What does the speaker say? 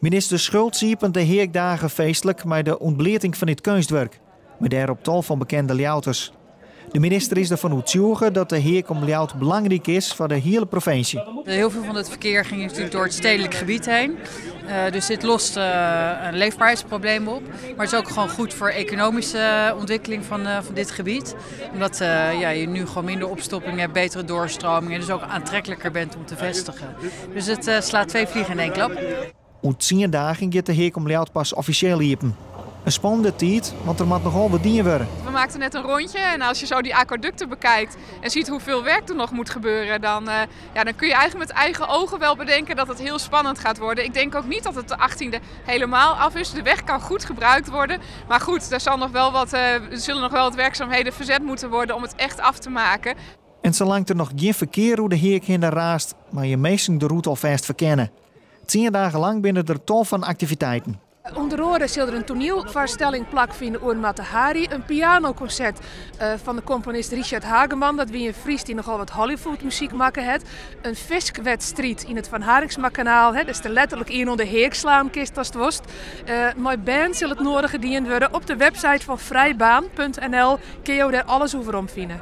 Minister Schultz iepent de Heakdagen feestlik mei de ûntbleating fan dit keunstwurk, mei dêrop tal fan bekende Ljouwerters. De minister is derfan oertsjûge dat de Heak om Ljouwert belangryk is foar de hiele provinsje. Heel veel van het verkeer ging natuurlijk door het stedelijk gebied heen. Dus dit lost een leefbaarheidsprobleem op. Maar het is ook gewoon goed voor economische ontwikkeling van dit gebied. Omdat ja, je nu gewoon minder opstoppingen hebt, betere doorstroming en dus ook aantrekkelijker bent om te vestigen. Dus het slaat twee vliegen in één klap. Oer 10 dagen giet de Heak om Ljouwert pas offisjeel iepen. In spannende tiid, want der moat nochal wat dien wurde. We maakten net een rondje en als je zo die aquaducten bekijkt en ziet hoeveel werk er nog moet gebeuren, ja, dan kun je eigenlijk met eigen ogen wel bedenken dat het heel spannend gaat worden. Ik denk ook niet dat het de 18e helemaal af is. De weg kan goed gebruikt worden, maar goed, er zal nog wel wat, er zullen nog wel wat werkzaamheden verzet moeten worden om het echt af te maken. En salang't der noch gjin ferkear oer de Heak hinne raast, meie je minsken de rûte alfêst ferkenne. 10 dagen lang binne der tal fan aktiviteiten. Under oare sil der in toanielfoarstelling plakfine oer Mata Hari, in pianokonsert fan de komponist Richard Hageman, dat wie in Fries dy't nochal wat Hollywoodmuzyk makke hat, in fiskwedstriid yn it Van Harinxmakanaal, hè, dêr'tst der letterlik ien oan de heak slaan kinst ast wolst. Mei bern sil it nedige dien wurde. Op de website fan vrijbaan.nl kinne jo dêr alles oer weromfine.